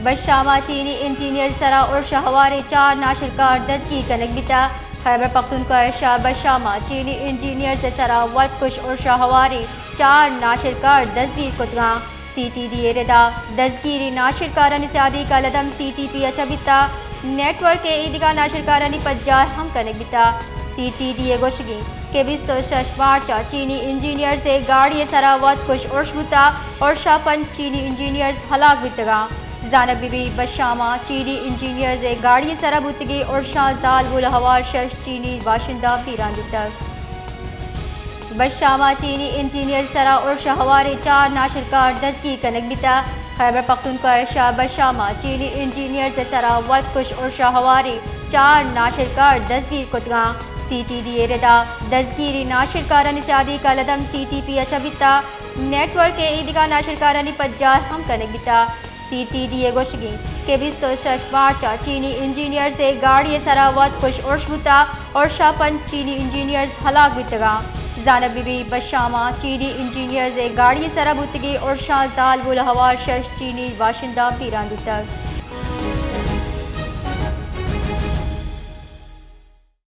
بشام ءَ چینی انجینئرز ءِ سرا ارش ءِ ہواریں چار ناشرکار دزگیر کنگ بیتگ۔ خیبر پختونخوا ءِ شہر بشام ءَ چینی انجینئرز ءِ سرا وت کش ارش ءِ ہواریں چار ناشرکار دزگیر کتگ اَنت۔ سی ٹی ڈی ءِ ردا دزگیریں ناشرکارانی سیادی کالعدم ٹی ٹی پی ءَ چہ بیتگ۔ نیٹ ورک ءِ ایدگہ ناشرکارانی پجار ہم کنگ بیتگ۔ سی ٹی ڈی ءِ گوشگ اِنت کہ بیست ءُ شش مارچ ءَ چینی انجینئرز ءِ گاڑی ءِ سرا وت کش ارش بوتگ، ارش ءَ پنچ چینی انجینئرز ہلاک بیتگ اَنت۔ زانگ بہ بیت بشام ءَ چینی انجینئرز ءِ گاڑی ءِ سرا بوتگیں ارش ءَ زالبول ءِ ہوار شش چینی باشندہ بیران بیتگ۔ بشام ءَ چینی انجینئرز ءِ سرا ارش ءِ ہواریں چار ناشرکار دزگیر کنگ بیتگ۔ خیبر پختونخوا ءِ شہر بشام ءَ چینی انجینئرز ءِ سرا وت کش ارش ءِ ہواریں چار ناشرکار دزگیر کتگ اَنت۔ سی ٹی ڈی ءِ ردا دزگیریں ناشرکارانی سیادی کالعدم ٹی ٹی پی ءَ چہ بیتگ۔ نیٹ ورک ءِ ایدگہ ناشرکارانی پجار ہم کنگ بیتگ۔ سی ٹی ڈی ءِ گوشگ اِنت کہ بیست ءُ شش مارچ ءَ چینی انجینئرز ءِ گاڑی ءِ سرا وت کش ارش بوتگ، ارش ءَ پنچ چینی انجینئرز ہلاک بیتگ اَنت۔ زانگ بہ بیت بشام ءَ چینی انجینئرز ءِ گاڑی ءِ سرا بوتگیں ارش ءَ زالبول ءِ ہوار شش چینی باشندہ بیران بیتگ۔